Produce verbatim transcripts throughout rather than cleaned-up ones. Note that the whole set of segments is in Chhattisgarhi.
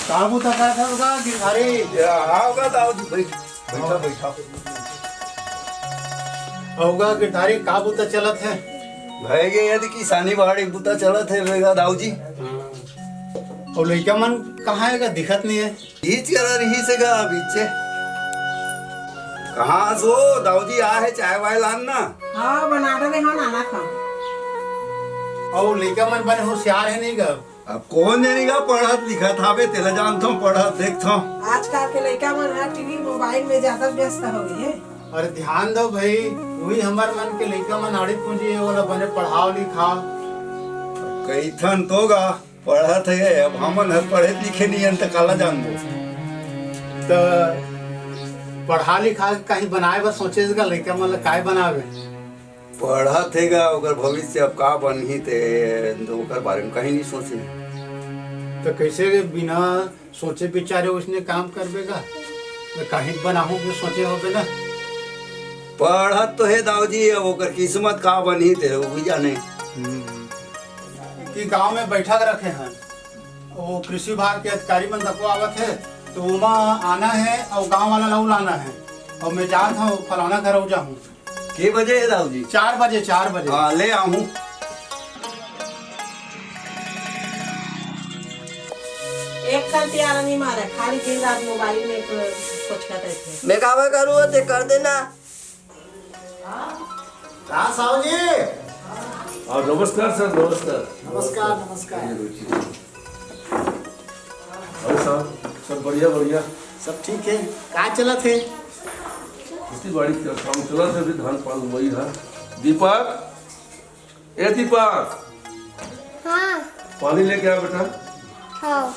का बुता करत हव गा गिरधारी? या, आओ गा दाऊ जी, बैठ, बैठा, बैठा। अउ गा गिरधारी, का बुता चलत हे? भई गे, यदि किसानी बाड़ी बुता चलत हे गा दाऊ जी। हाँ। अउ लइका मन कहाँ हे गा? दिखत नइ हे। इच करा रहिस हे गा बीचे। कहाँ हस ओ दाऊ जी, आ हे चाय वाय लान ना। हाँ, बना डरे हँव, लानत हँव। अउ लइका मन बने होशियार हे नइ गा? अब कोन जनी गा पढ़त लिखत हावे, तेला जानथँव, पढ़त देखथँव। आजकल के लइका मन ह टीवी मोबाइल में ज्यादा व्यस्त हो गे हे। अरे ध्यान दव भई, उही हमर मन के लइका मन आड़ी पूंजी हे, ओला बने पढ़ाव लिखाव। कहिथन तो गा, पढ़त हे, अब हमन ह पढ़े लिखे नइ हन त काला जानबो। त पढ़ा लिखा के कहीं बनाए बर सोचेस गा, लइका मन ल काय बनावे? पढ़त हे गा, ओकर भविष्य अब का बनही ते, ओकर बारे में कहीं नइ सोचे। त कइसे बिना सोचे बिचारे ओइसने काम करबे गा? त कहीं बनाहूँ के सोचे होबे ना। पढ़त तो हे दाऊ जी, अब ओकर किस्मत का बनही ते, ओ भी जाने। हम्म। कि गांव में बैठक रखे हन, ओ कृषि विभाग के अधिकारी मन तको आवत हे, त ओमा आना हे अउ गांव वाला ला लाना हे। अउ मैं जात हँव, फलाना घर अउ जाहूँ। के बजे हे दाऊ जी? चार बजे, चार बजे। हाँ, ले आहूँ। एक कन तियारा नइ मारे, खाली दिन रात मोबाइल में सोचत रहिथे। मैं काबर करूँ, ते कर देना। हाँ, साहू जी। हाँ, नमस्कार सर, नमस्कार। नमस्कार, नमस्कार। अरे साहब, सब बढ़िया, बढ़िया। सब ठीक हे। का चलत हे? खेती बाड़ी के काम चलत हे, अभी धान पान बोई हे। दीपक, ए दीपक। हाँ। पानी लेके आ बेटा। हाँ।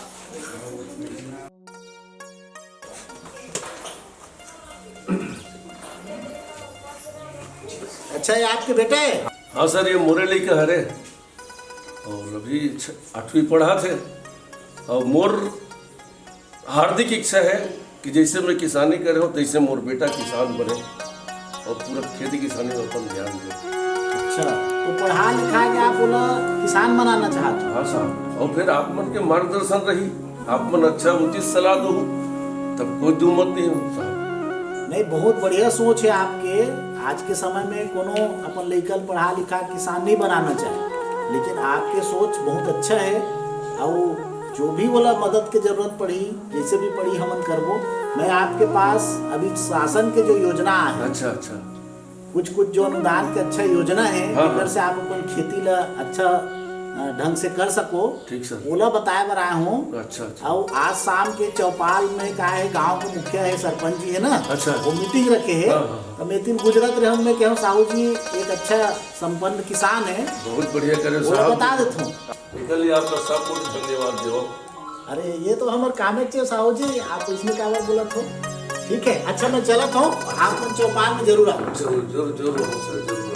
अच्छा, ये आपके बेटा हे? हाँ सर, ये मोरे लइका हरे। अउ अभी छ-, आठवीं पढ़त हे। अउ मोर हार्दिक इच्छा हे कि जइसे मैं किसानी करे हँव, तइसे मोर बेटा किसान बने अउ पूरा खेती किसानी में अपन ध्यान दे। अच्छा, तो पढ़ा लिखा के आप ओला किसान बनाना चाहत हो? हाँ साहब, अउ फिर आप मन के मार्गदर्शन रही, आप मन अच्छा उचित सलाह दो, तब कोई दू मत नइ हो साहब। नहीं, बहुत बढ़िया सोच हे आपके। आज के समय में कोनो अपन लइका ल पढ़ा लिखा किसान नइ बनाना चाहे, लेकिन आपके सोच बहुत अच्छा हे। अउ जो भी ओला मदद के जरूरत पड़ही, जइसे भी पड़ही, हमन करबो। मैं आपके पास अभी शासन के जो योजना हे, अच्छा, अच्छा। कुछ कुछ जो अनुदान के अच्छा योजना हे, हाँ, जेकर हाँ। से आप अपन खेती ला अच्छा, अ, ढंग से कर सको, ठीक सर। ओला बताए बर आए हँव। अच्छा, अच्छा। अउ आज शाम के चौपाल में का हे, गांव के मुखिया हे, सरपंच जी हे ना, अच्छा। वो मीटिंग रखे हे। हाँ, हाँ, हाँ। त मैं तीन गुजरत रहे हँव, मैं कहेंव, "साहू जी एक अच्छा संपन्न किसान हे।" बहुत बढ़िया करे ओला साहब। बता देत हँव। निकल ही आपका सब कुछ धन्यवाद देवो। अरे, ये तो हमर कामेच हे साहू जी, आप इसमें काबर बोलत हो? ठीक हे, अच्छा, मैं चलत हँव, आप मन चौपाल में जरूर आओ। जरूर, जरूर, जरूर, जरूर।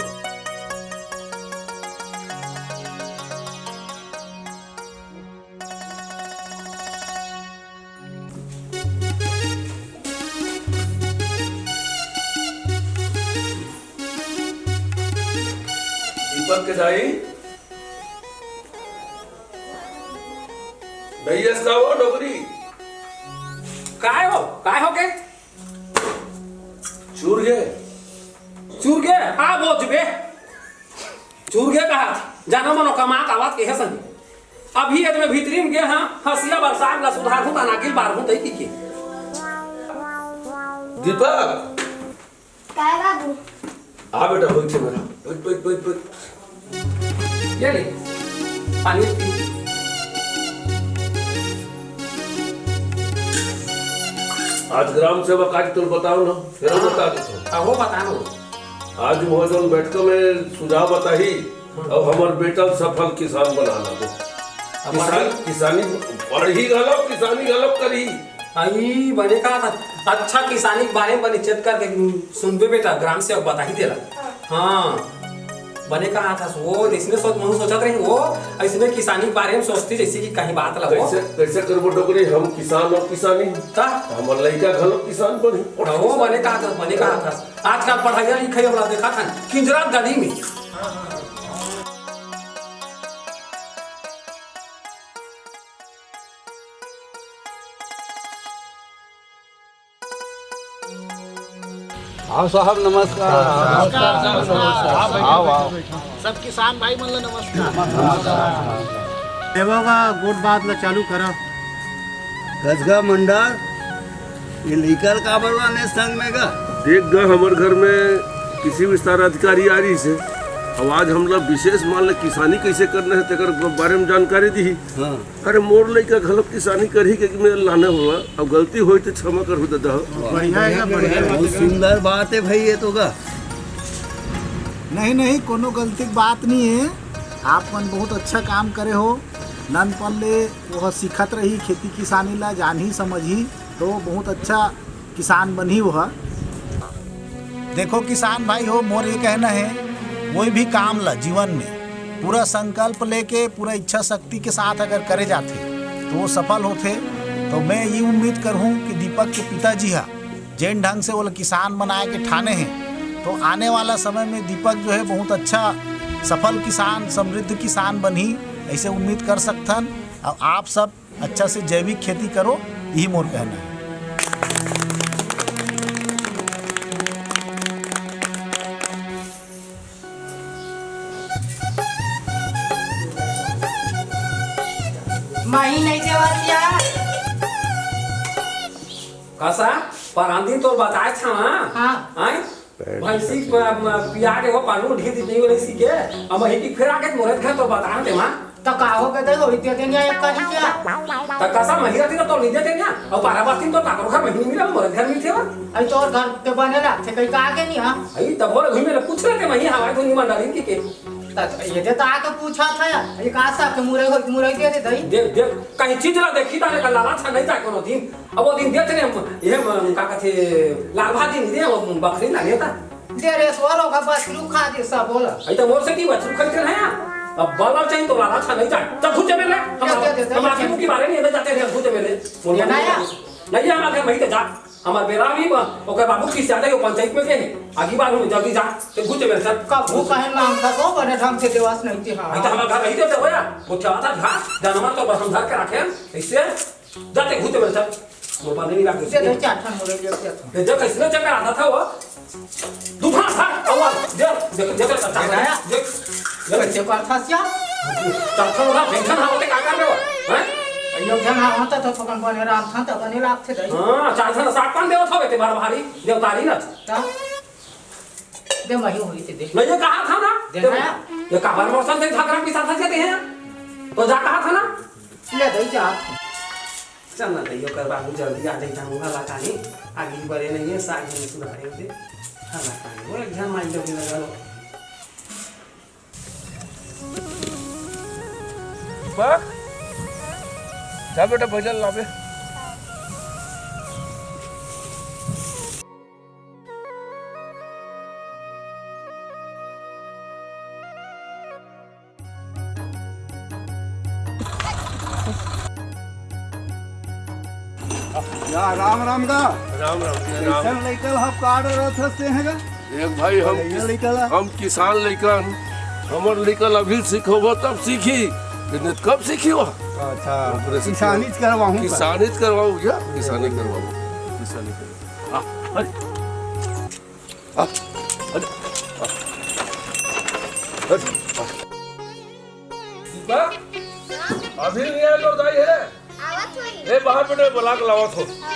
दीपक के दाई, भैया का वो डोकरी? काय हो? काय हो के? चूर गे। चूर गे? आ बोझ बे। चूर गे कहा, जाना मनो कमा कावत के हे संग। अभी ये मैं भीतरी में गे हाँ, हँसिया बरसात ला सुधारहूँ, ता नागिल बारहूँ तई की के। दीपक। काय बाबू? आ बेटा, बैठ मेरा, बैठ, बैठ, बैठ, बैठ। ये ले, पानी पी। आज ग्राम सेवक आज तुम बताओ ना, फिर हम हाँ। बता देते हैं। हाँ, वो बताओ। आज वो जो बैठक में सुझाव बताही, हाँ। अब हमर बेटा सफल किसान बनाना दो। अब किसान, पढ़ाई? किसानी पढ़ही घलो, किसानी घलो करही। अई, बने कहा था, अच्छा किसानी के बारे में बने चेत करके सुनबे बेटा, ग्राम सेवक बताही तेला। हाँ, बने कहा था, वो इसने सोच, महू सोचत रही, वो इसने किसानी के बारे में सोचती जैसे कि कहीं बात ला वो। कैसे, कैसे करबो डोकरी, हम किसान अउ किसानी। ता? हमर लइका घलो किसान बनही। हाँ, वो बने कहा था, बने कहा था। आजकल पढ़ाई लिखाई वाला देखा था, किंजरा गली में। आओ साहब, नमस्कार। नमस्कार, नमस्कार। आओ, आओ। सब किसान भाई मन ला नमस्कार। देवा बा, गोठ बात ला चालू करा। कस गा मंडल, ये लइका ल काबर लाने संग में गा? देख गा, हमर घर में कृषि विस्तार अधिकारी आ रहिस हे। अब आज हमला विशेष मान ले किसानी कइसे करना हे, तेकर बारे में जानकारी दिही। हाँ। अरे, मोर लइका घलो किसानी करही के मैं लाने हों, अब गलती होही त क्षमा करहू ददा। बढ़िया हे, बढ़िया। बहुत सुंदर बात हे भाई, ये तो गा। नहीं, नहीं, कोनो गलती के बात नहीं हे। आप मन बहुत अच्छा काम करे हो। ननपन ले वो सीखत रही, खेती किसानी ला जानही, समझही, तो बहुत अच्छा किसान बनही वो ह। देखो किसान भाई हो, मोर ये कहना हे, कोई भी काम ला जीवन में पूरा संकल्प लेके, पूरा इच्छा शक्ति के साथ अगर करे जाथे, तो वो सफल होथे। तो मैं ये उम्मीद करहूँ कि दीपक के पिताजी हा जेन ढंग से वो ला किसान बनाए के ठाने हे, तो आने वाला समय में दीपक जो है बहुत अच्छा सफल किसान, समृद्ध किसान बनही, ऐसे उम्मीद कर सकथन। और आप सब अच्छा से जैविक खेती करो, यही मोर कहना है। माही नहीं देवत या। कसा? परांदी तोर बताए छा ना? हाँ। आय? भैंसी प-, म-, पिया के वो पानी उठी दी नहीं वाली सी के। अब मही की फिर आके मोरे घर तो बताए ते माँ। त का हो गए, होई ते दिन या एक करी क्या? त कसा मही रहती ना तो नहीं देते ना। अब बारह बस्ती तो काकरो घर मही नहीं मिला, मोरे घर मिलते ना। अई तोर घर के बने लागथे, कहीं का आगे नहीं, हाँ? अई तब बोले, वही मैंने पूछ रहे थे, मही हमारे तो नहीं मान डाली की के। त ये दे तो आके पूछा था यार, ये का सा के मुरई हो, मुरई दे दे दई। देख, देख, कहीं चीज ना देखी ताने का लालच नहीं जाए कोनो दिन। अब वो दिन देते ने, ये म-, का कहते, लाल भाजी नहीं दे, वो बकरी ना लेता। दे रे, सोरो का बछरू खा दे सब, बोला। अई तो मोर से की बछरू खरीदते हैं यार? अब बाला चाहिए तो लालच नहीं जाए। चल, घुस जा मेरे, हम, दे, दे, दे, हम दे। आखिर की बारे नहीं जाते हैं, घुस जा मेरे। ये ना यार। नहीं, हमारे घर में ही तो जा। हमार बेरा भी बा, ओकर बाबू किस जाते हो पंचायत में के, आगी बार हूँ, जल्दी जा, ते घुस मेरे साथ। कभू कहे नाम था को बने ढंग से देवास नहीं थी, हाँ। नहीं तो हमारे घर नहीं देते हो यार, वो क्या था घास, जानवर तो बस हम धर के रखे हैं, इससे जाते घुस मेरे साथ। वो बने नहीं लागते। दे दे, चार ठन हो रही है, चार ठन। ये जो कैसे चक्कर आता था वो, दूसरा था, और देख, देख, देख, देख, देख, देख, देख, कैसे करता सिया? चार ठन हो रहा, पेंशन हाँ होते का कर रहे हो, हैं? यो जन हाँ होता तो थोकन बने राम था, तो बने लागते दई। हाँ, चार ठन साग पान देवत होवे ते बड़ भारी, देवतारी ना। ता? दे मही होई ते दे। मैं ये कहा था ना, दे दे, ना। ये काबर मौसम से घाघरा पिसा था जाते हैं? तो जा कहा था ना? ले दई जा। चल ना दई, ओकर बाबू जल्दी आ जाई, हम उहाँ ला कानी। आगी बरे नहीं है, साग में सुधारे होते। हाँ, ला कानी। वो एक जन माई लोग लगा लो। बा, जा बेटा, भजन लावे। या राम राम गा। राम राम, राम। कैसन लइका ल हपकाड़ रहत हस तें ह गा? देख भाई, हम ये किस-, लइका ला? हम किसान लइका हन। हमर लइका ल अभी सिखोबो तब सीखी, नहीं त कब सीखी वो? अच्छा, ओकरे से किसानीच करवाहूँ का? किसानीच करवाहूँ भैया, किसानी करवाहूँ, किसानी करवाहूँ। आ, अरे। आ, अरे, आ, अरे, आ। दीपक, अभी नहीं आए तो दाई है। आवत होई। ए, बाहर बेटे, बुला के लावत हो। हाँ।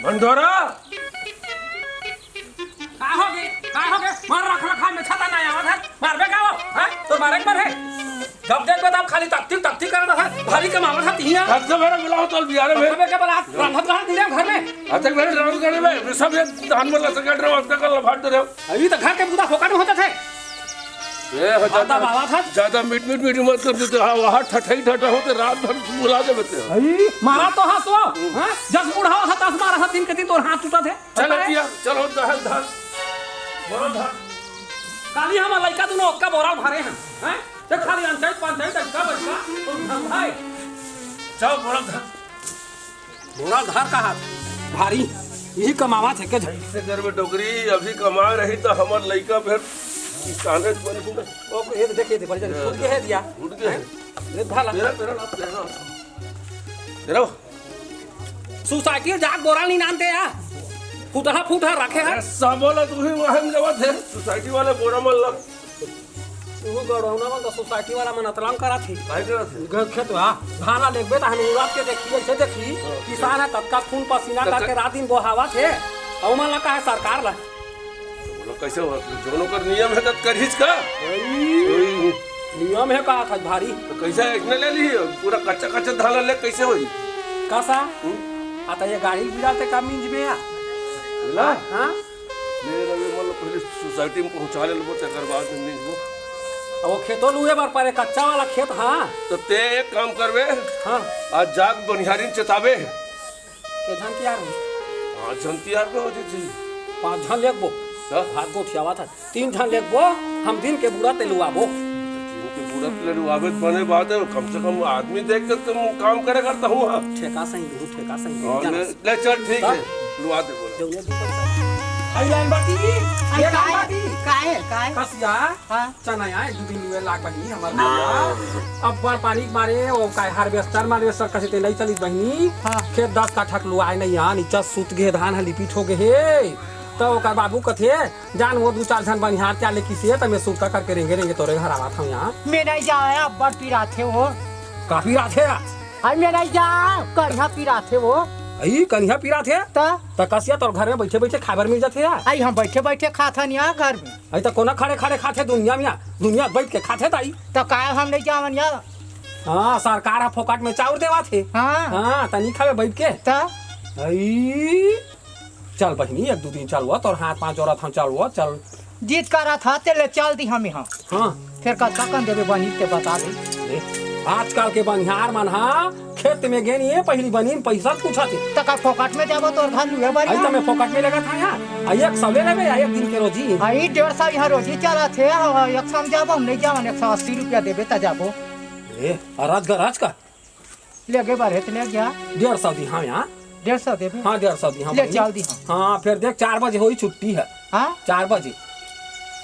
भंडोरा। का हो गे? का हो गे? मार रख रखा में छाता ना आवत है। मारबे का हो? हैं? तो मारे के मन है। जब देखबे तब खाली तकती तकती करत है। भारी कमावत है तिहिया। आज तो मेरा बुलाओ तो बियारे में। तबे के बला रांधत रहा तेरे घर में। आज तक मेरे रांध करे में, सब ये धान में लसक काट रहे हो, अब तक लफाट दे रहे हो। अभी तो घर के बूता फोकट में होते थे। ए, हो आता ज्यादा, बाबा था। ज्यादा मीठ मीठ मीठ मत कर देते। हाँ, वहाँ ठठाई ठठा होते, रात भर बुला दे बेटे। अरे, मारा तो हाँ सो, हाँ? जस बुढ़ावा था, तस मारा था, दिन के दिन तोर हाथ टूटा थे। चल, अरे। भैया, चलो, धान, धान। बोलो, धान। काली हम लइका दुनो ओक्का बोरा भरे हैं, हैं? ते खाली अंचाई पंचाई तक का बचका, तो धंधा है। चल, बोलो, धान। बोरा धार का हाथ भारी, यही कमावा थे के झ- ऐसे घर में डोकरी अभी कमा रही तो हमर लइका फिर किसाने बन गए। ओ, ये तो देखिए, देखिए, फूट के है दिया। फूट के है। हैं? ले, भाला। तेरा, तेरा, तेरा। तेरा। सोसाइटी जाके बोरा नहीं नानते या, फुटहा फुटहा रखे है। अरे, सब बोला तू ही वहन जवत है, सोसाइटी वाले बोरा मन ला। तू गड़ौना मन तो सोसाइटी वाला मन अतलाम करा थे। काय करत है? घर खेत, हाँ, धान ला लेगबे त हन उड़ात के देखी, ऐसे देखी, हाँ। किसान है कतका खून पसीना कतका करके रात दिन बोहावत है, अउ मन ला का है सरकार ला। बोलो, कैसे हो? जोनो कर नियम है, तब करिस का? भाई, ओई। नियम है का था भारी? तो कैसे इसने ले ली? पूरा कच्चा, कच्चा धान ले, कैसे होई? का सा? हम्म? आ, तो ये गाड़ी गिरा ते का मिंज में आ? बोला? हाँ? ले रवि, मतलब, पहले सोसाइटी में पहुंचा ले लो, तेकर बाद में मिंज वो। अब वो खेतो लुए बर परे, कच्चा वाला खेत, हाँ। तो ते एक काम करबे, हाँ। आज जाग बनिहारी चेताबे। के झन तियार हो? पाँच झन तियार में हो जी। पाँच झन लेगबो। हाँ। हाथ गोठियावा था। तीन झन लेगबो, हम दिन के बूढ़ा ते लुआबो। दिन के बूढ़ा ते लुआबे तो बने बात है, कम से कम आदमी देख के तुम काम करे करता हूँ, हाँ। ठेका सही दू, ठेका सही दू, हाँ, जाना ले, से। ले चल, ठीक हाँ। है, लुआ दे बोला। जौने दू पैसा। आई लाइन बाटी, आई ये लाइन काहे? बाटी। काहे? काहे? कसिया। हाँ। चना आए, दू दिन लुए लाग बनी हमर भैया। अब्बड़ पानी के मारे, ओ काय हार्वेस्टर मार्वेस्टर कसे ते नहीं चलित बहिनी। हाँ। खेत दस काठा के लुआए नहीं आ, नीचा सूत गे धान ह लिपिट हो गे हे। त ओकर बाबू कथे, "जान वो दू चार झन बनिहार त्या ले किसे, त मैं सूत का करके रेंगे रेंगे तोरे घर आवत हूँ यहाँ।" मैं नहीं जाए, अब्बड़ पिराथे वो। का पिराथे आज? अरे मैं नहीं जा, करिहा पिराथे वो। अई कनिहा पिराथे? त? त कसिया तोर घर में बैठे बैठे खाए बर मिल जाथे यार। आई हम बैठे बैठे खाथन यहाँ घर में। अई त कोना खड़े खड़े खाथे दुनिया में, दुनिया बैठ के खाथे ताई। त काय हम नहीं जावन या? हाँ, सरकार ह फोकट में चाउर देवाथे। हाँ। हाँ, त नहीं खावे बैठ के। त? अई, चल बहिनी, एक दू दिन चलवा, तोर हाथ पाँव जोड़त हन, चलवा, चल। जिद करत ह, ते ले चल दी हम यहाँ। हाँ। फेर कतका कन देबे बनी ते बता दे। ए, आजकल के बनिहार मन ह खेत में गे नहीं हे, पहिली बनी में पैसा पूछत हे। त का फोकट में जाबो तोर घर लुए बर? अई त मैं फोकट में लेगत हँव यहाँ। अई एक सौ ले लेबे या एक दिन के रोजी? अई डेढ़ सौ यहाँ रोजी चलत हे, अउ एक सौ में जाबो, हम नहीं जावन, एक सौ अस्सी रुपया देबे त जाबो। ए, अरज गरज का? लेगे बर हे त ले जा। डेढ़ सौ दी, हाँ यहाँ। डेढ़ सौ देबे? हाँ, डेढ़ सौ दी, हाँ ले बहिनी। चल दी, हाँ। हाँ, फेर देख, चार बजे होई छुट्टी ह। हाँ? चार बजे।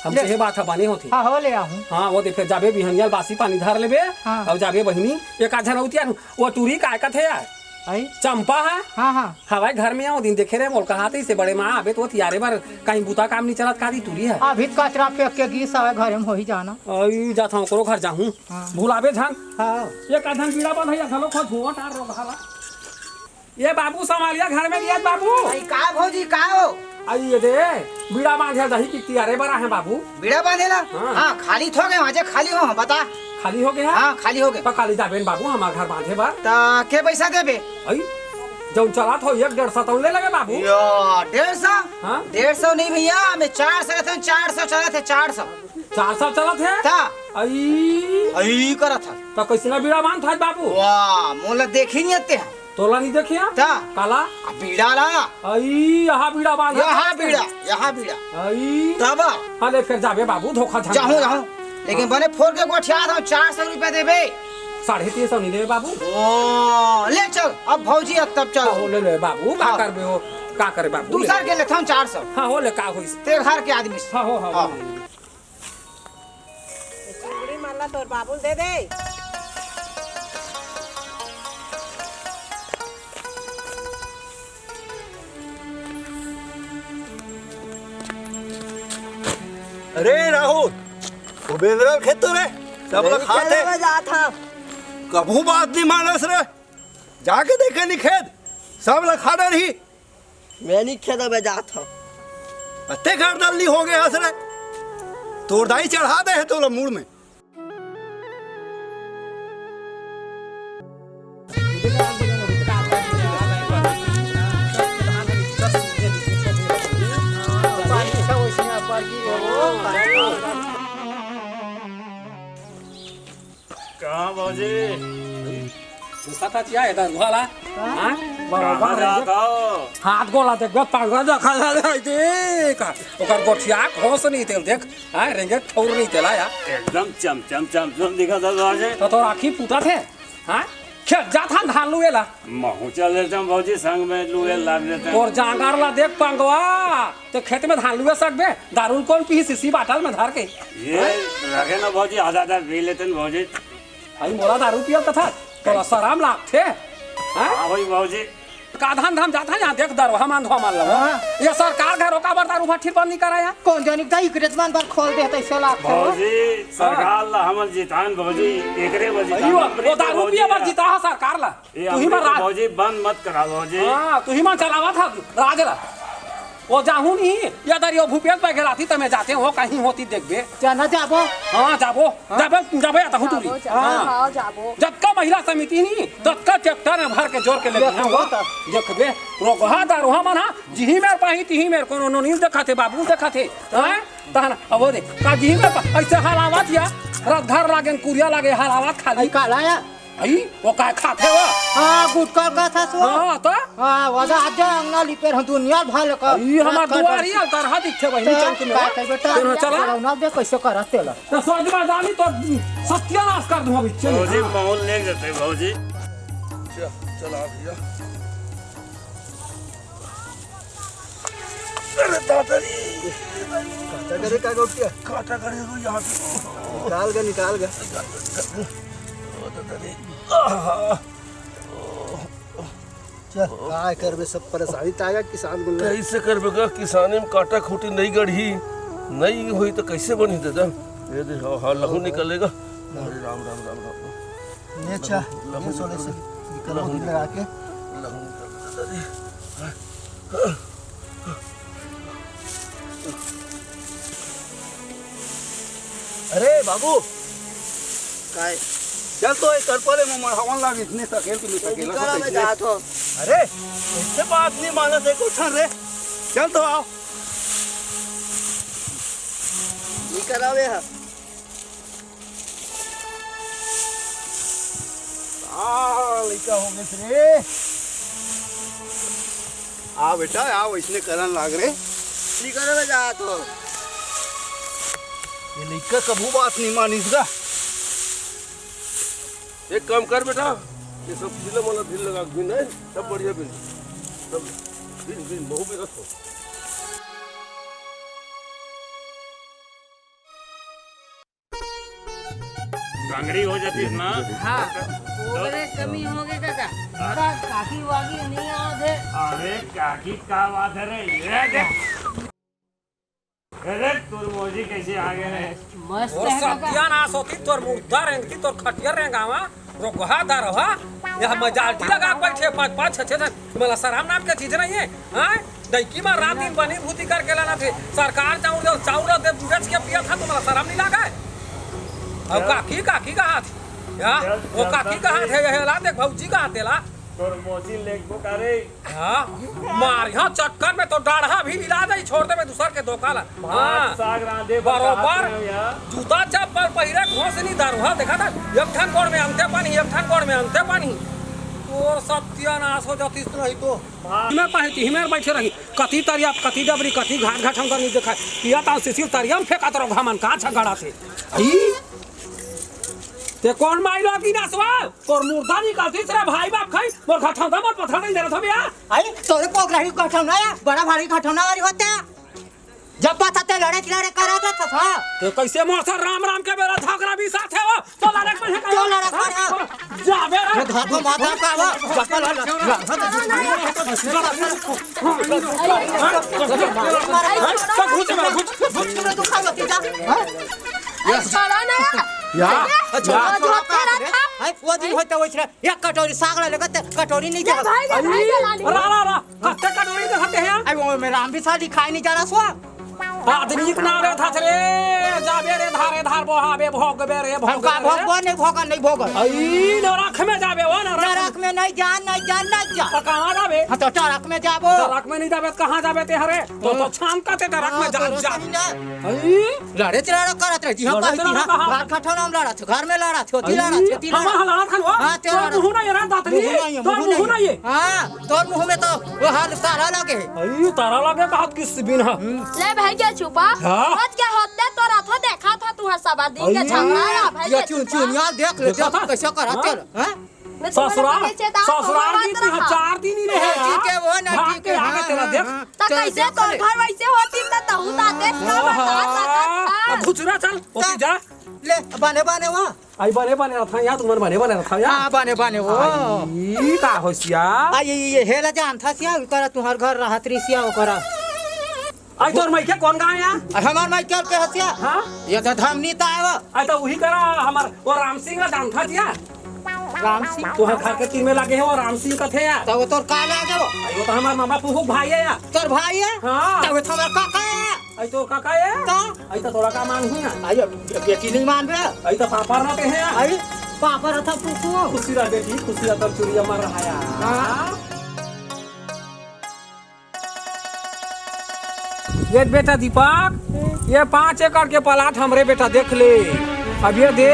हम ले। कहे बात ह, बने होथे। हाँ, हो ले आहूँ। हाँ, वो दे, फेर जाबे बिहनिया ल बासी पानी धर लेबे, हाँ। अउ जाबे बहिनी, एक आध झन अउ तियार, वो टूरी काय कथे यार? आई? चंपा ह? हाँ, हाँ। हवय घर में, ओ दिन देखे रहे, मोला कहाथे से बड़े माँ, आबे त वो तियारे बर कहीं बूता काम नहीं चलत, का दी टूरी ह? अभी कचरा फेंक के गिस हवय घरे में, होही जाना। अई, जात हँव, ओकरो घर जाहूँ। हाँ। भुलाबे झन। हाँ। एक आध झन बीड़ा बंधइया घलो खो धुआं टार रो घाला। ये बाबू संभालिया घर में दिया बाबू। अई का भौजी, का हो? अई ये दे, बीड़ा बांधे दही की तियारे बर आहे बाबू। बीड़ा बांधे ला? हाँ। हाँ, खाली थो गे, आजे खाली हो, बता। खाली हो गे? हाँ, खाली हो गे। त काली जाबे न बाबू, हमार घर बांधे बर। त के पैसा देबे? अई, जौन चलत हो एक डेढ़ सौ तौन ले लेबे बाबू। या, डेढ़ सौ? हाँ। डेढ़ सौ नहीं भैया, मैं चार सौ लेथन, चार सौ चलत हे, चार सौ। चार सौ चलत हे? त? अई। अई करत हे। त कइसना बीड़ा बांधत हे बाबू? वाह, मोला देखी नहीं आते हैं। तोला नहीं देखिया? त? काला? आ बीड़ा ला। अई, यहाँ बीड़ा बांधत हे। यहाँ बीड़ा, यहाँ बीड़ा। अई। तब? हाँ, ले फेर जाबे बाबू, धोखा झन जाहूँ, जाहूँ। लेकिन हाँ। बने फोर के गोठिया था, चार सौ रुपया देबे। साढ़े तीन सौ नहीं देबे बाबू। ओ, ले चल, अब भौजी अब तब चल। हाँ, हो, ले ले बाबू, का हाँ। करबे हो? का करे बाबू? दूसर ले। के लेथन चार सौ। हाँ, हो ले, का होइस? तेरे घर के आदमी से। हाँ, हो, हाँ, हाँ। हो। चुंदड़ी मन ला तोर बाबू ल दे दे। अरे राहुल, भूपेंद्र खेत तो रे, सब ला नहीं खात हे। चले में जात हव। कभू बात नहीं मानस रे, जाके देखे नहीं खेत, सब ला खा डरही। मैं नहीं खेत में जात हव। अत्ते घर दल्ली हो गया हस रे, तोर दाई चढ़ा दे हे तोला मुड़ में। कहाँ भौजी? भूखा था चिया, इधर हुआ ला। हाँ? हाँ? बराबर कहाँ है। जात हो? हाथ गोला देख, बे, पंगड़ा देखा जा रहा है, देख। ओकर गोठिया खोस नहीं तेल, देख। हाँ, रेंगे ठौर नहीं तेला या। एकदम चमचम, चमचम दिखा था भौजी। तो तोर आँखी फूटा थे? हाँ? खेत जात हन धान लुए ला। महूँ चल देता हूँ भौजी, संग में लुए लाग देता हूँ। तोर जांगर ला देख पंगवा, ते खेत में धान लुए सकबे, दारू ल कौन पीही शीशी बाटल में धर के? ये हाँ? रखे ना भौजी, आधा आधा पी लेते हैं भौजी। भाई मोला दारू पियल कथा, तोला शराब लागथे? हाँ? हाँ भाई भौजी। का धान धाम जात हे, यहाँ देख दरो, हम आंधो मान लो। हाँ। ये सरकार घरो काबर दारू भट्ठी बंद नहीं करा यार? कोन जानी, दाई इकरे मन बर खोल दे, तैसे लागथे। भौजी, सरकार ला हमन जितान भौजी, एकरे बर जितान, अइयो, अपने वो दारू भौजी पिए बर ला। जिता हा सरकार ला। ये तुही अपने मन तो राज भौजी बंद मत करा भौजी। हाँ, तुही मन चलावत हा राज ला। वो जाहू नहीं, ये दरियो भूपेश बघेल आती, त मैं जाते हो, कहीं होती देखबे। जा ना जाबो। हाँ, जाबो। हाँ? जाबे, जाबे, या तहु जाबो, टूरी। जाबो, हाँ। हाँ, जाबो। जतका महिला समिति नहीं, ततका ट्रैक्टर में भर के जोर के लेके ये तो हाँ, होता। देखबे, रोगहा दारोहा मन हा, जिही मेर पाही, तिही मेर कोनो नोनी देखा थे, बाबू देखा थे। हाँ? तहन, अब वो देख, का जिही मेर पा-, ऐसे हलावत या, रात घर लागे, कुरिया लागे, हलावत खाली। आई काला या? आई, वो काय खाथे वो? हाँ, गुटखा का था सो। हाँ, तो? हाँ, वदा आज अंगना लिपेर हम दुनिया भर का। ई हमार दुआरी आ, तरहा दिखे बहिनी तो चमक में। का कहे बेटा? तेरे चला। चला, ना दे, कैसे करा तेला? तो सोच में जानी तो सत्यानाश कर दूँ अभी, चल। भौजी, माहौल ले जाते हैं, भौजी। चल, चला भैया। अरे दादा रे। काटा करे का गौटिया? काटा करे तो यहाँ से। निकाल गा, निकाल गा। ओ दादा रे। आहा। चल, काय करबे, सब परेशानी त आएगा किसान गुल्ला। कैसे करबे गा? किसानी में काटा खूटी नहीं गढ़ी, नहीं होई तो कैसे बनी दादा? ये दे, हाँ, हाँ, लहू निकलेगा। अरे राम, राम, राम, राम। ये अच्छा, लहू ये सोले से निकल निकल, लहू लगा के। लहू निकल, दादा रे। अरे बाबू, काय? चल तो एक कर परे, मैं हवन लाग इतने सकेल के, मैं सकेल निकल, मैं जात हो। अरे, इससे बात नहीं मानत है कुछ रे। चल तो आओ। निकल आवे हा। आ, लइका हो गए रे। आ बेटा, आ, वैसने करन लाग रे। निकल में जात हो। ये लइका कभू बात नहीं मानिस गा। एक काम कर बेटा, ये सब ढीला मला ढील लगा के बिन, है? सब बढ़िया बिन। सब बिन, बिन, महू बिनत हो। गंगरी हो जाती है ना। हाँ, ओकरे कमी हो गई दादा। हाँ। दादा, काकी वाकी नहीं आवत है। अरे, काकी का बात है रे? ये देख। अरे, तोर मौजी कैसे आ गए रे? मस्त और है काका। सत्यानाश होती तोर मुर्दा रेंगती, तोर खटिया रेंगावा। रोगहा दारोहा, यहाँ मजालटी लगा के बैठे, पाँच, पाँच, छः, छः जन। तुम्हारा शरम नाम के चीज नहीं है, हाँ? दैकी मा रात दिन बनी भूती करके लाना थे। सरकार चाउर दे, चाउर दे, बेच के पिया था, तुम्हारा शरम नहीं लगा है? अब चल। काकी, काकी कहा थी? या? चल, वो चल, काकी चल, कहा चल। थे? ये ला देख, भौजी कहा थे ला? तोर मौसी लेगबो का रे? हाँ, मार यहाँ चक्कर में तो डाढ़ा भी मिला दे, छोड़ दे मैं दूसर के धोखा ला। भात हाँ, साग रांधे बर बरोबर। कहात रहे हो यार। जूता चप्पल पहिरे, घोसनी दारू, हाँ, देखा था, एक ठन गोड़ में अंते पानी, एक ठन गोड़ में अंते पानी। तोर सत्यानाश हो जातीस नहीं तो। भात। मैं पाही, हिमेर बैठे रही, कति तरिया, कति डबरी, कति घाट घाट हमका नहीं देखा। किया ता सिसिर तरिया में फेंका तो घमन का झगड़ा से। ई? ते कोन माई लोगी नसवा? तोर मुर्दा निकालतीस रे भाई बाप खाई, मोर घाट हमका मोर पत्थर नहीं दे रहा था भैया। आई, तोरे पोगरा ही घाट ना या, बड़ा भारी घाट ना वाली होते। जब पता ते लड़े लड़े करा था था। ते कैसे मोर से राम राम के बेरा झगड़ा भी साथ है वो? तो लड़क में है तो लड़क में है। जाबे रे। ये धाको माता का वो। जपल है। तो घुस में, घुस, घुस। तुमने दुखा मत जा। हाँ? छोड़ा ना। या। अच्छा, या। छोड़ा का रे? हाय, वो दिन होते वो इतना एक कटोरी साग ला लेकर ते कटोरी नहीं ये दे। भाई, ये भाई, ये भाई। रा, रा, रा। कत्ते कटोरी दे सकते हैं? आई वो मेरा हम भी साली खाई नहीं जाना सो। आदमी इतना रे था रे, जाबे रे धारे धार बोहाबे भोगबे रे हम का भोगबे रे। भोगबो नहीं भोगन नहीं भोगन। आई नरक में जाबे वो नरक। नरक में नहीं जान, नहीं जान, नहीं जान। तो कहाँ जाबे? हाँ, तो टरक में जाबो। टरक में नहीं जाबे तो कहाँ जाबे ते हरे? तो, तो हाँ। छान का ते टरक में हाँ, जान, तो जान। सही ना। आई। लड़े ते लड़ा करत रही, हम लड़े कही ते थी, लड़ा हाँ, कहा। घर खठौना में लड़ा छो, घर में लड़ा छो, ती लड़ा छो, ती लड़ा हमारा छो। हलाल खान हुआ। हाँ, ते तोर लड़ा मुँह ना ये रहा दातरी। मुँह ना ये, तोर मुँह मुँह ना ना ये। ये। हाँ, तोर मुँह में तो वो हाल तारा लगे। अई, तारा लगे का हाथ किस बिन हा? हम्म। ले भाई के छुपा। हाँ। आज के होते तोर हाथों देखा था तू हर सवा दिन के अई, झगड़ा रहा भाई ये के चुन छुपा। चुन यार देख ले, देखा देख था? कैसे करा हाँ? तेरा, हाँ? मैं तुम्हारे ससुराल, पीछे था, ससुराल तुम्हारा की थी, रहा। चार दिन ही रहे हाँ, यार। ठीक है, वो ना, भाग ठीक के है, आगे हाँ, तेरा हाँ, देख। हाँ। तो चलो, कैसे चलो, तोर चलो। घर वैसे होती तो तहु ताते ना बता सकत था। हाँ, अब घुचरा चल, ओके जा। ले, बने बने वो। आई बने बने रथन या, तुमन बने बने रथन या। हाँ, बने बने वो। आई, का हो सिया? आई, ये, ये, हेला जानथा सिया, ओकरा तुहर घर रहत रही सिया, ओकरा। आई तोर माई के कौन गाँव या? आई हमार माई के के हसिया? हाँ? ये तो धामनी ता है वो। आई तो वही करा, हमार वो राम सिंह ला जानथा सिया। राम सिंह? तुहर घर के तीर में लगे है वो राम सिंह कथे या। तो वो तोर का लागे वो? आई वो तो हमार मामा फूफू भाई है या। तोर भाई है? हाँ। तो वो तो हमार काका है। आई तोर काका है? तो? आई तो तोला का मांगहूँ या। आई अब बेटी नहीं मानबे। आई तो पापा ना ते है या। आई पापा रहा था फूफू। खुशी रह बेटी, खुशी रह, तब चुरिया मर रहा या। हाँ। ये बेटा दीपक, ये पाँच एकड़ के प्लाट हमरे बेटा देख ले। अब ये दे,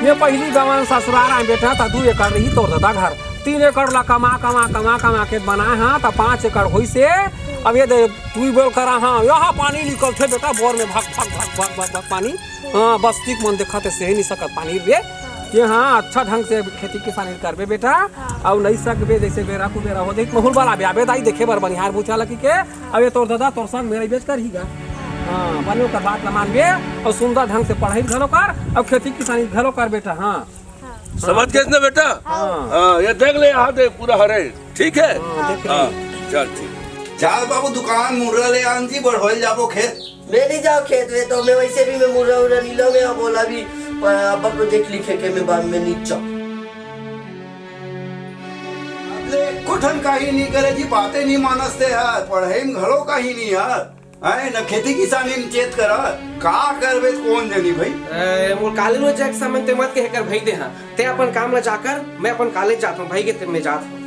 ये पहली गवन ससुरार आए बेटा, त दू एकड़ रही तोर दादा घर, तीन एकड़ ला कमा, कमा, कमा, कमा के बनाए हाँ, त पाँच एकड़ होइसे। अब ये दे, ट्यूबवेल करा हाँ, यहाँ पानी निकलथे बेटा, बोर में भक, भक, भक, भक, भक, भक पानी। हाँ, बस्ती के मन देखत हे, सही नहीं सकत पानी रे। ये हाँ, अच्छा ढंग से खेती किसानी करबे बेटा। हाँ। अउ नहीं सकबे, जैसे बेरा कुबेरा हो जाई, महुल वाला बे आबे दाई देखे बर बनिहार बुचा लगी के। अब ये तोर दादा तोर संग मेरा बेच कर ही गा। हाँ, बने ओकर बात ला मानबे अउ सुंदर ढंग से पढ़ाई घलो कर अउ खेती किसानी घलो कर बेटा। हाँ। हाँ। समझ गेस ना बेटा? हाँ। हाँ, ये देख ले, यहाँ देख पूरा हरे, ठीक है? हाँ, देख ले। हाँ, चल ठीक। चल बाबू, दुकान मुर्रा ले आन जी, बढ़ोल जाबो खेत। मैं नहीं जाओ खेत में, तो मैं वैसे भी मैं मुर्रा उर्रा नीलो में, अब बोला भी, प-, अब को देख लिखे के मैं बाद में नहीं जाओ। अबले एको ठन काही नहीं करे जी, बातें नहीं मानस ते यार, पढ़ाई में घलो काही नहीं यार, हैं, न खेती किसानी में चेत करा, का करबे त कौन जनी भाई? ए, मोर कॉलेज में जाके समय ते मत कहे कर भाई दे हाँ, ते अपन काम ला जाकर, मैं अपन कॉलेज जात हूँ भाई के ते मैं जात हूँ।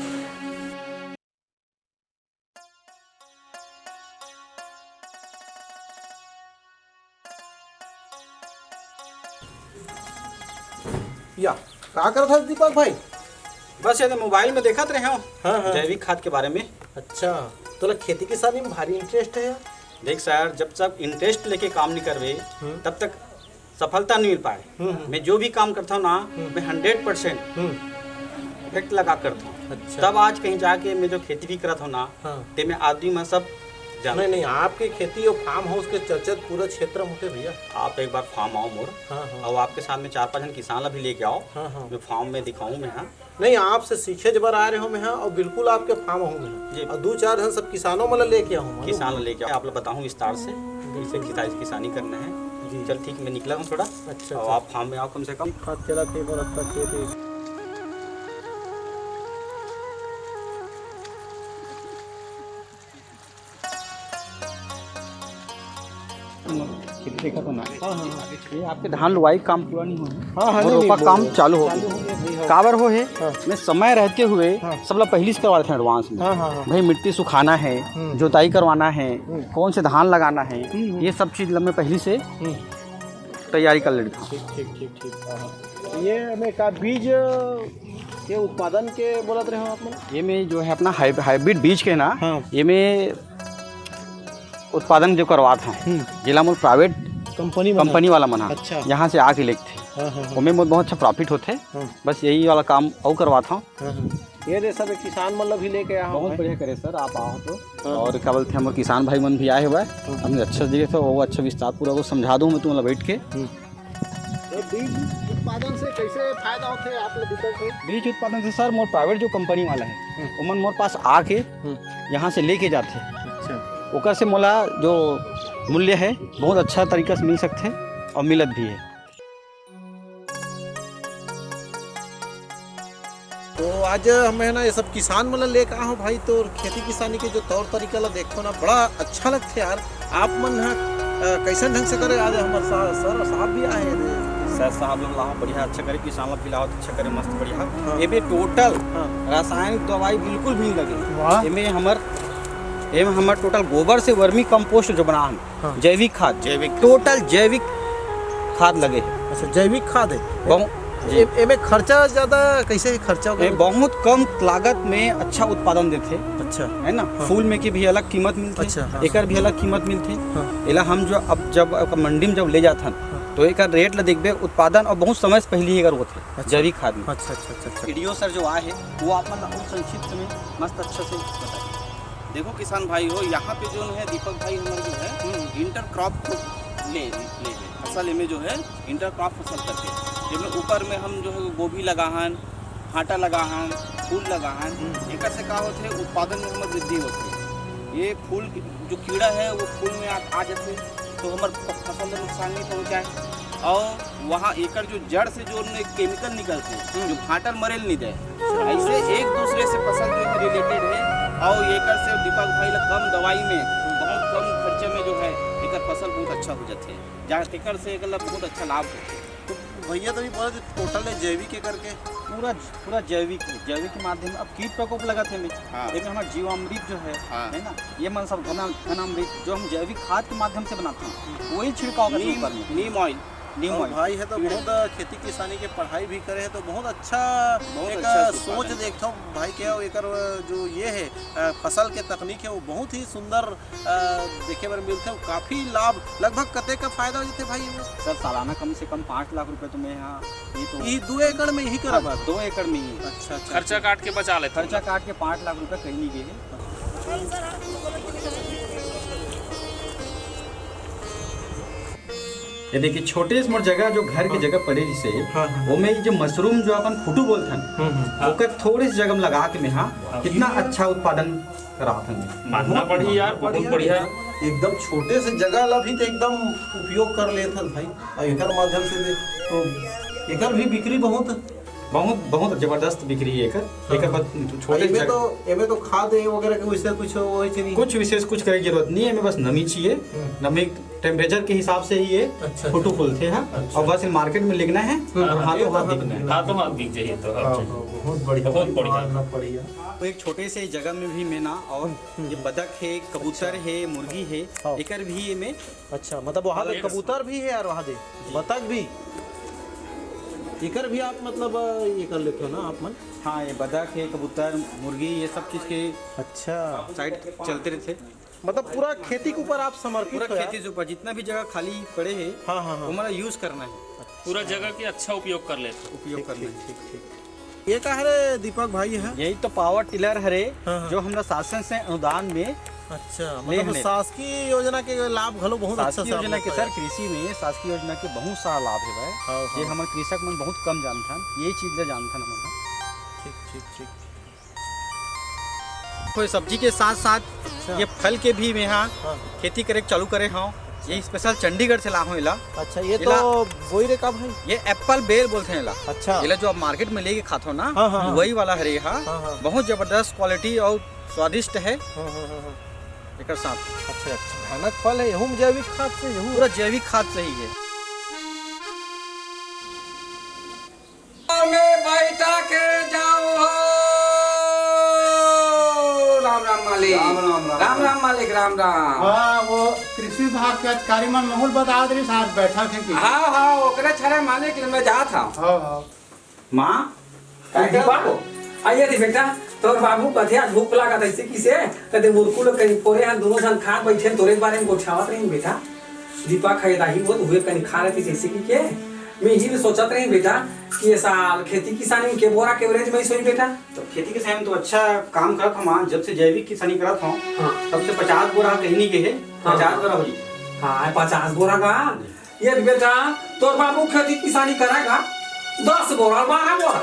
या, का करत हस दीपक भाई? बस ये मोबाइल में देखत रहे हूँ हाँ, हाँ। जैविक खाद के बारे में। अच्छा, तोला खेती किसानी में भारी इंटरेस्ट है यार। देख सर, जब तक इंटरेस्ट लेके काम नहीं करबे, हम्म। तब तक सफलता नहीं मिल पाए। हम्म, हम्म। मैं जो भी काम करता हूँ ना, हम्म। मैं हंड्रेड परसेंट हम्म। इफेक्ट लगा करता हूँ। अच्छा। तब आज कहीं जाके मैं जो खेती भी करत हूँ ना, हाँ। ते में आदमी मन सब जानते नहीं, नहीं, हैं। आपके खेती और फार्म हाउस के चर्चा तो पूरा क्षेत्र में होते भैया। आप एक बार फार्म आओ मोर, हाँ, हाँ। और आपके साथ में चार पांच जन किसान ला भी लेके आओ, हाँ, हाँ। जो फार्म में दिखाऊं मैं, हाँ। नहीं, आपसे सीखे जबर आ रहे हो मैं, हाँ, और बिल्कुल आपके फार्म हूँ मैं, जी। और दो चार जन सब किसानों मन ला लेके आऊँ, मालूम किसान है? ला लेके आओ, आप ला बताऊँ विस्तार से, जी। कैसे किसा-, किसानी करना है। जी। चल ठीक, मैं निकला हूँ थोड़ा, अच्छा, और अच्छा। आप फार्म में आओ कम से कम। ठीक, खाद चला के एक बार अच्छा खेत है। खेती देखा था ना? हाँ, हाँ, हाँ। ये आपके धान लुवाई काम पूरा नहीं हुआ है। हाँ, हाँ, और नहीं, रोपा नहीं, काम वो चालू हो चालू गया। हो गया भाई, हाँ। काबर हो है? हाँ। मैं समय रहते हुए हाँ। सब लोग पहले से करवा देते हैं एडवांस में। हाँ, हाँ, हाँ। भाई मिट्टी सुखाना है, हम्म। जोताई करवाना है, हम्म। कौन से धान लगाना है, हम्म, हम्म। ये सब चीज मैं पहले से हम्म। तैयारी कर लेता हूँ। ठीक, ठीक, ठीक, ठीक। हाँ, हाँ। ये हमें का बीज के उत्पादन के बोलत रहे हो आप मन? ये मैं जो है अपना हाइब-, हाइब्रिड बीज के ना, हाँ। ये मैं उत्पादन जो करवात हूँ, हम्म। जिला मोर प्राइवेट कंपनी मन कंपनी वाला मन हा, अच्छा। यहाँ से आके लेते। हाँ, हाँ, हाँ। ओमे मोर बहुत अच्छा प्रॉफिट होते। हाँ। बस यही वाला काम अउ करवात हूँ। हाँ, हाँ। ये दे सब एक किसान मन ला भी लेके आया हूँ बहुत मैं। बढ़िया करे सर, आप आओ तो। हाँ। और क्या बोलते हैं, हमर किसान भाई मन भी आए हुए हैं। हाँ। हमने अच्छा दिए थे, वो अच्छा विस्तार पूरा वो समझा दूँ मैं तुम्हें बैठ के। हम्म। ये बीज उत्पादन से कैसे फायदा होते है आप लोग दीपक भाई? बीज उत्पादन से सर, मोर प्राइवेट जो कंपनी वाला है, हम्म। ओमन मोर पास आके हम्म। यहाँ से लेके जाते। अच्छा। ओकर से मोला जो मूल्य है, बहुत अच्छा तरीका से मिल सकते और मिलत भी है। तो आज हमें ना ये सब किसान मन ला लेके आए हो भाई, तो खेती किसानी के जो तौर तरीका ला देखो ना, बड़ा अच्छा लगथे यार। आप मन ह, अ, कैसन ढंग से करे? आज हमर सा-, सर साहब भी आए हैं। सर साहब लोग लाओ, बढ़िया अच्छा करे, किसान लोग भी लाओ, अच्छा करे, मस्त बढ़िया। हाँ। ये भी टोटल हाँ। रासायनिक दवाई बिल्कुल भी नहीं लगे। वाह। एमे हमर, एमे हमर टोटल गोबर से वर्मी कंपोस्ट जो बना हम, हाँ। जैविक खाद, जैविक। टोटल जैविक खाद लगे। अच्छा, जैविक खाद है। बहुत, जी। ए-, एमे खर्चा ज्यादा कैसे है? खर्चा ए, वगैरह? बहुत कम लागत में अच्छा उत्पादन देथे। अच्छा। है ना? हाँ। फूल में की भी अलग कीमत मिलथे, अच्छा, हाँ। एकर भी अलग कीमत मिलथे। हाँ। एला हम जो अब जब, अब मंडी में जब ले जाथन, हाँ। तो एकर रेट ला देखबे, उत्पादन और बहुत समय से पहले ही एकर होथे, अच्छा। जैविक खाद में। अच्छा, अच्छा, अच्छा, अच्छा। वीडियो सर जो आए हे, वो आप मन ला और संक्षिप्त में मस्त अच्छा से बताइए। देखो किसान भाई हो, यहाँ पे जो है दीपक भाई हमारे जो है, हम्म। इंटर क्रॉप को ले, ले, ले। फसल एमे जो है, इंटरक्रॉप फसल करके, जेमे ऊपर में हम जो है गोभी लगाहन, भांटा लगाहन, फूल लगाहन, एकर से का होथे, उत्पादन में हमर वृद्धि होथे। ये फूल के जो कीड़ा है वो फूल में आ, आ जाथे, तो हमर फ-, फसल में नुकसान नहीं पहुंचाए। और वहाँ एकर जो जड़ से जो उनमें केमिकल निकलथे, जो भांटा ल मरे ल नहीं दे, ऐसे एक दूसरे से फसल जो है रिलेटेड है। और एकर से दीपक भाई ला कम दवाई में, बहुत कम खर्चे में जो है एकर फसल बहुत अच्छा हो जाथे। जा तेकर से एकर ला बहुत अच्छा लाभ होथे। तो भैया तो भी बोला टोटल है जैविक है करके। पूरा, पूरा जैविक है, जैविक के माध्यम। अब कीट प्रकोप लगत है में, हाँ। लेकिन हमारा जीवामृत जो है, हाँ। है ना, ये मन सब घना-, घनामृत जो हम जैविक खाद के माध्यम से बनाते हैं, वही छिड़काव करते हैं नीम, ऊपर में। नीम ऑयल। नीम और ऑयल। भाई है तो बहुत खेती किसानी के पढ़ाई भी करे है, तो बहुत अच्छा बहुत एक अच्छा सोच उत्पादन। देखता हूँ भाई के, और एकर जो ये है, अ, फसल के तकनीक है, वो बहुत ही सुंदर अ, देखे बर मिलथे। काफी लाभ, लगभग कतेक का फायदा हो जथे भाई एमे? सर, सालाना कम से कम पाँच लाख रुपए तो मैं यहाँ, ये तो ई दो एकड़ में ही करब? हाँ, दो एकड़ में ही। अच्छा, अच्छा, खर्चा अच्छा। काट के बचा लेते खर्चा हैं। काट के पाँच लाख रुपए कहीं नहीं गए हैं। ये देखिए, छोटे से मोर जगह, जो घर के हाँ। जगह पड़े जिसे, हाँ, हाँ। वो में जो मशरूम, जो अपन फुटू बोलथन, हम्म, हम्म। ओकर थोड़े से जगह में लगा के मैं, हाँ, हाँ। कितना अच्छा उत्पादन करावत हन। मानना बहुत पड़ही यार, बहुत बढ़िया। एकदम छोटे से जगह ला भी तो एकदम उपयोग कर लेत हन भाई, और एकर माध्यम से भी तो एकर भी बिक्री बहुत बहुत, बहुत जबरदस्त बिक्री है एकर। हाँ। एकर बस छोटे एमे जग- तो, एमे तो खाद वगैरह के वैसे कुछ वो है नहीं? कुछ विशेष कुछ करे की जरूरत नहीं है, एमे बस नमी चाहिए। हम्म। नमी टेम्परेचर के हिसाब से ही ये अच्छा, फोटो अच्छा। खोलते हैं। अच्छा। और बस मार्केट में लिखना है हम्म। और हाथों हाथ बिकना है। हाथों हाथ बिक जाइए तो। हाँ, हाँ, बहुत बढ़िया, बहुत बढ़िया। मानना पड़िया। तो एक छोटे से जगह में भी मैं ना, और हम्म। ये बदक है, कबूतर अच्छा। है, मुर्गी है, हाँ। एकर भी ये में अच्छा, मतलब वहाँ पे कबूतर भी है और वहाँ दे बतख भी, एकर भी आप मतलब ये कर लेते हो ना आप मन? हाँ, ये बदक है, कबूतर, मुर्गी, ये सब चीज के अच्छा। साइड चलते रहते। मतलब पूरा खेती के ऊपर आप समर्पित पूरा हो यार। खेती के ऊपर जितना भी जगह खाली पड़े है, हाँ, हाँ, हाँ। वो हमारा यूज करना है। पूरा जगह के अच्छा उपयोग कर लेते। उपयोग ठीक, करना ठीक, है। ठीक, ठीक। ये का हरे दीपक भाई है? यही तो पावर टिलर हरे, हाँ, हाँ। जो हमरा शासन से अनुदान में अच्छा, ले मतलब हने। शासकीय योजना के लाभ घलो बहुत अच्छा शासकीय से आप योजना लोग के का सर, है। कृषि में शासकीय योजना के बहुत सारा लाभ है भाई, हाँ, जे हाँ। हमर कृषक मन बहुत कम जानथन, ये चीज ले जानथन हमन ह। ठीक, ठीक, ठीक। कोई सब्जी के साथ साथ अच्छा। ये फल के भी मैं यहाँ हाँ। खेती करे चालू करे हूँ। ये स्पेशल चंडीगढ़ से ला हूँ एला। अच्छा, ये एला तो बोई रे का भाई? ये एप्पल बेर बोलते हैं एला। अच्छा। एला जो आप मार्केट में लेके खाते हो ना, हाँ, हाँ, हाँ। वही वाला हरे हा। हाँ, हाँ। बहुत जबरदस्त क्वालिटी और स्वादिष्ट है। हाँ, हाँ, हाँ, हाँ। एकर साथ। अच्छा, अच्छा, भयानक फल है, यहू में जैविक खाद से, यहू? पूरा जैविक खाद से ही है। में बैठा के जाओ हो। राम राम मालिक। राम राम, राम राम राम। मालिक, राम राम। हाँ, वो कृषि विभाग के अधिकारी मन महूल बता दे, साथ बैठा थे कि। हाँ, हाँ, ओकरे छरे मालिक, मैं जात हूँ। हाँ, हाँ। माँ, का दीपा? करत हो? आइए रे बेटा, तोर बाबू कथे आज भूख लागत ऐसे किसे? कदे मुरकू लोग कहीं पोरे हैं, दोनों जन खा बैठे, तोरे बारे में गोठियावत रही बेटा। दीपा खाए दाही वो, हुए कहीं खा रहे थे जैसे कि के। मैं ही सोचत रही बेटा कि ये साल खेती किसानी के बोरा के एवरेज में ही सोई बेटा। तो खेती किसानी में तो अच्छा काम करत हूँ माँ, जब से जैविक किसानी करत हूँ, हाँ। तब से पचास बोरा कहीं नहीं गए, हाँ। पचास बोरा हो जी। हाँ, पचास बोरा का। ये बेटा, तोर बाबू खेती किसानी करेगा, दस बोरा, बारह बोरा।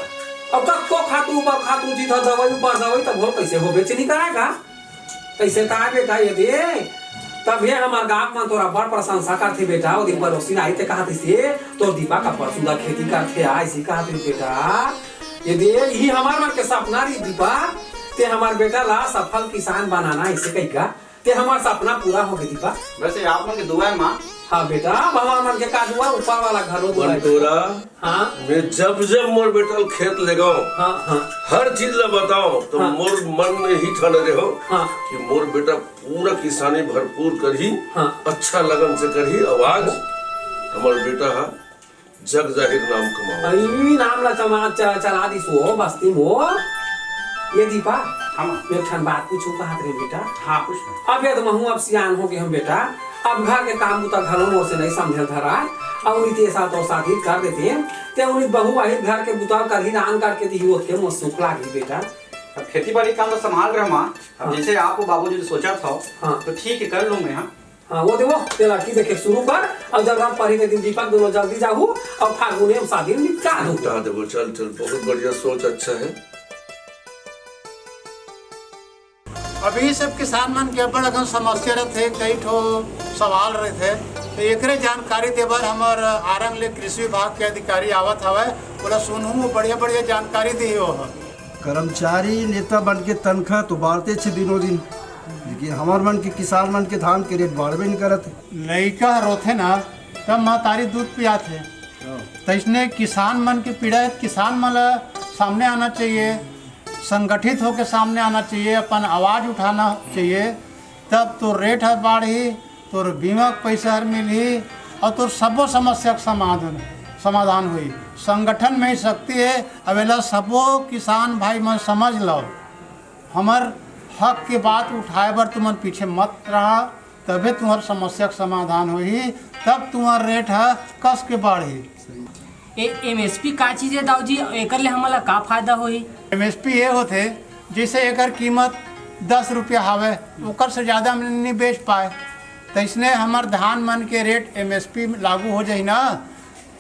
अब कब को खातू ऊपर खातू जी था, दवाई ऊपर दवाई, तब बोल कैसे हो बेचनी करेगा? कैसे का बेटा, ये दे, तब ये हमार गाँव में तोरा बड़ प्रशंसा करथे बेटा। वो दिन पड़ोसी आई ते कहा थे, तोर दीपा का परसुदा खेती करथे, आ, ऐसी कहा थे बेटा। ये दे, यही हमार मन के सपना रही दीपा, ते हमार बेटा ला सफल किसान बनाना, ऐसे कही का। ते हमार सपना पूरा हो गई दीपा। बस ये आप मन के दुआ है माँ। हाँ बेटा, अब हमार मन के का दुआ, ऊपर वाला घरो दुआ है। मंटोरा, हाँ। मैं जब जब मोर बेटा ल खेत ले गओ, हाँ, हाँ। हर चीज ला बताओ, तो हाँ। मोर मन में ही ठन रहो हाँ। कि मोर बेटा पूरा किसानी भरपूर करही, हाँ। अच्छा लगन से करही, और आज हमार बेटा हा जग जाहिर नाम कमाओ। अरे, नाम ला चमा-, च-, चला दिस वो बस्ती में वो। ये दीपा, हाँ, माँ। मैं एक ठन बात पूछूं कहत रहे बेटा। हाँ, पूछ ना। अब ये तो महू अब सियान हो गए हम बेटा। अब घर के काम बुता घलो मोर से नहीं समझल धरा। अब उन्हीं ते साथ और शादी कर देते हैं। ते उन्हीं बहू आही घर के बुता कर ही रान करके दी होत के मोर सुख लागी बेटा। अब खेती बाड़ी काम तो संभाल रहे माँ। अब हाँ। जैसे आप वो बाबूजी सोचा था, हाँ। तो ठीक है, कर लूँ मैं, हाँ। हाँ, वो देखो, ते लड़की देखे शुरू कर, अउ जब रात पढ़े के दिन दीपक दोनों जल्दी जाहू, अउ फागुने में शादी निपटा दू। निपटा देबो, चल, चल, बहुत बढ़िया सोच, अच्छा है। अभी सब किसान मन के अब्बड़ अकन समस्या रहिथे, कई ठो सवाल रहिथे, तो एकरे जानकारी देबर हमर आरंग ले कृषि विभाग के अधिकारी आवत हवय, ओला सुनहूँ, बढ़िया बढ़िया जानकारी दिही ओह। कर्मचारी नेता मन के तनखा तो बाढ़ते छे दिनों दिन, लेकिन हमर मन के किसान मन के धान के रेट बाढ़बे नहीं करत। लइका ह रोथे ना, तब महतारी दूध पियाथे। तइसने किसान मन के पीड़ा हे, किसान मन ला सामने आना चाहिए, संगठित होके सामने आना चाहिए, अपन आवाज उठाना चाहिए, तब तो रेट हर बाढ़ही, तोर बीमा के पैसा हर मिलही अउ तोर सबो समस्या के समाधान, समाधान होही। संगठन में ही शक्ति हे। अब एला सबो किसान भाई मन समझ लो, हमर हक के बात उठाए बर तुमन पीछे मत रहा, तभे तुम्हर समस्या के समाधान होही, तब तुम्हर रेट ह कस के बाढ़ही। ए, एमएसपी का चीज हे दाऊ जी? एकर ले हमन ला का फायदा होही? एमएसपी ये होथे, जैसे एकर कीमत दस रुपया हावय, ओकर से ज्यादा में नहीं बेच पाए, तइसने हमर धान मन के रेट एमएसपी लागू हो जाही ना,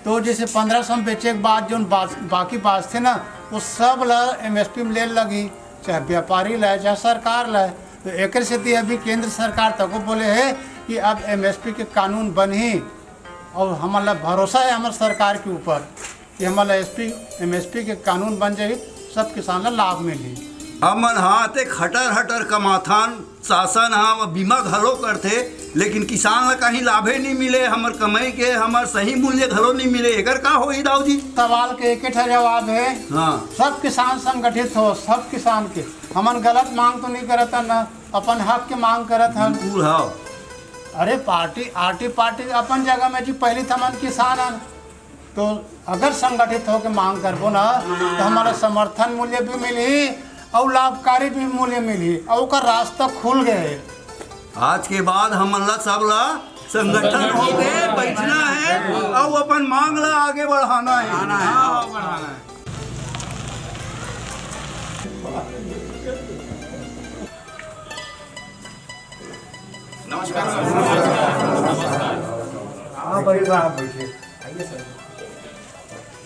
तो जैसे पन्द्रह सौ में बेचे के बाद जोन बास-, बाकी बाचथे ना, वो सब ला एमएसपी में ले लगही, चाहे व्यापारी ला, चाहे सरकार ला। तो एकर सेती अभी केंद्र सरकार तको बोले हे कि अब एमएसपी के कानून बनही, अउ हमन ला भरोसा हे हमर सरकार के ऊपर कि हमन ला एसपी, एमएसपी के कानून बन जाही, सब किसान ला लाभ मिलही। हमन हा ते खटर हटर कमाथन, शासन हा वो बीमा घलो करथे, लेकिन किसान ला कहीं लाभे नहीं मिले, हमर कमाई के हमर सही मूल्य घलो नहीं मिले, एकर का होही दाऊ जी? सवाल के एक ठा जवाब हे। हाँ। सब किसान संगठित हो, सब किसान के। हमन गलत मांग तो नहीं करत हन ना, अपन हक के मांग करत हन। बिल्कुल, हाँ। अरे पार्टी, आरटी पार्टी अपन जगह में जी, पहली तो हमन किसान हन, तो अगर संगठित होके मांग करबो ना, तो हमला समर्थन मूल्य भी मिलही अउ लाभकारी भी मूल्य मिलही, अउ ओकर रास्ता खुल गए हे। आज के बाद हमन ला सब ला संगठन होके बैठना हे अउ अपन मांग ला आगे बढ़ाना हे। हाँ, बढ़ाना हे। नमस्कार सर। आप बैठिए, आप बैठिए। आइए सर।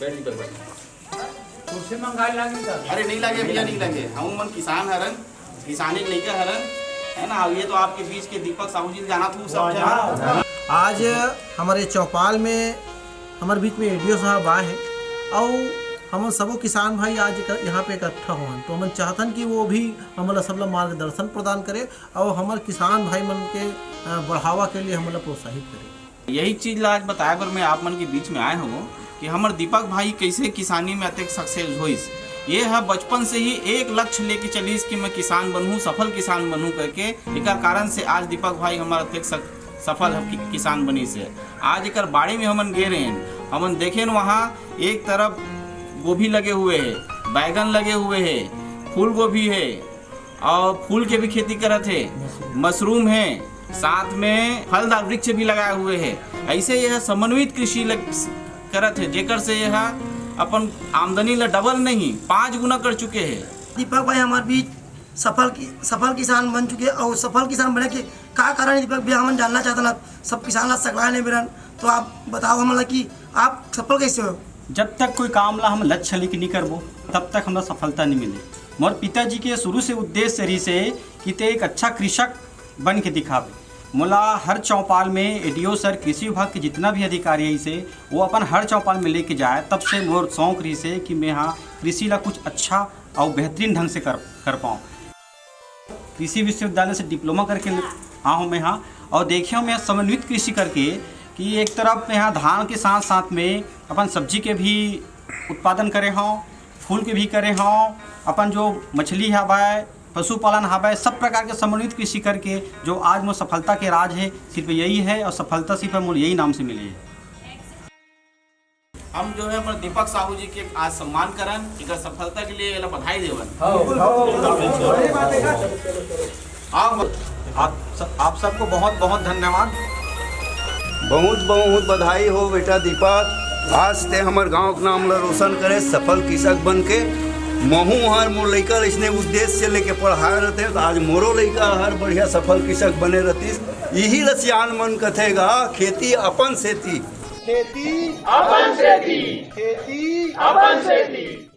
बैठ जी, बैठ। कुर्सी मंगा लागे सर। अरे नहीं लागे भैया, नहीं लागे। हम मन किसान हरन, किसानी के लइका हरन, है ना? ये तो आपके बीच के दीपक साहू जी ल जानत हूँ सब जगह। आज हमर चौपाल में हमर बीच में एडीओ साहब आए हे अउ हमन सबो किसान भाई आज इक-, यहाँ पे इकट्ठा होवन, तो हमन चाहथन कि वो भी हमन ला सबला मार्गदर्शन प्रदान करे अउ हमर किसान भाई मन के, अ, बढ़ावा के लिए हमन ला प्रोत्साहित करे। यही चीज ला आज बताए बर मैं आप मन के बीच में आए हूँ कि हमर दीपक भाई कैसे किसानी में अतेक सक्सेस होइस। ये ह बचपन से ही एक लक्ष्य लेके चलिस कि मैं किसान बनहूँ, सफल किसान बनहूँ करके। एकर कारण से आज दीपक भाई हमर अतेक सक-, सफल ह-, कि-, किसान बनिस हे। आज एकर बाड़ी में हमन गे रहेन, हमन देखेन वहाँ एक तरफ गोभी लगे हुए हे, बैगन लगे हुए हे, फूल गोभी हे, अउ फूल के भी खेती करत हे, मशरूम हे, साथ में फलदार वृक्ष भी लगाए हुए हे। ऐसे यह समन्वित कृषि लग-, करत हे, जेकर से यह अपन आमदनी ला डबल नहीं, पाँच गुना कर चुके हे। दीपक भाई हमारे बीच सफल कि-, सफल किसान बन चुके हे अउ सफल किसान बने के का कारण हे दीपक भैया, हमन जानना चाहत हन। सब किसान ला सकलाए नहीं बेरन, तो आप बताओ हमन ला कि आप सफल कैसे हो? जब तक कोई काम ला हम लक्ष्य लेके नहीं करबो, तब तक हमला सफलता नहीं मिले। मोर पिताजी के शुरू से उद्देश्य रहिस हे कि ते एक अच्छा कृषक बन के दिखावे। मोला हर चौपाल में एडीओ सर, कृषि विभाग के जितना भी अधिकारी आइस हे, वो अपन हर चौपाल में लेके जाए। तब से मोर शौक रहिस हे कि मैं हाँ कृषि ला कुछ अच्छा अउ बेहतरीन ढंग से कर, कर पाऊँ। कृषि विश्वविद्यालय से डिप्लोमा करके आए हूँ मैं हाँ, अउ देखे हूँ मैं समन्वित कृषि करके कि एक तरफ मैं हाँ धान के साथ साथ में अपन सब्जी के भी उत्पादन करे हूँ, फूल के भी करे हूँ, अपन जो मछली हवय, पशुपालन हवय, सब प्रकार के समन्वित कृषि करके जो आज मोर सफलता के राज हे, सिर्फ यही हे अउ सफलता सिर्फ मोर यही नाम से मिले हे। हम जो है अपन दीपक साहू जी के आज सम्मान करन, एकर सफलता के लिए एला बधाई देवन। आप, आप सब, आप सबको बहुत बहुत धन्यवाद। बहुत बहुत बधाई हो बेटा दीपक, आज ते हमर गांव के नाम ला रोशन करे सफल कृषक बन के। महू हर मोर लइका ला इसने उद्देश्य से लेके पढ़ाए रहते, तो आज मोरो लइका हर बढ़िया सफल कृषक बने रहतिस। इही ल सियान मन कथे गा, खेती अपन सेती। खेती अपन सेती। खेती अपन सेती।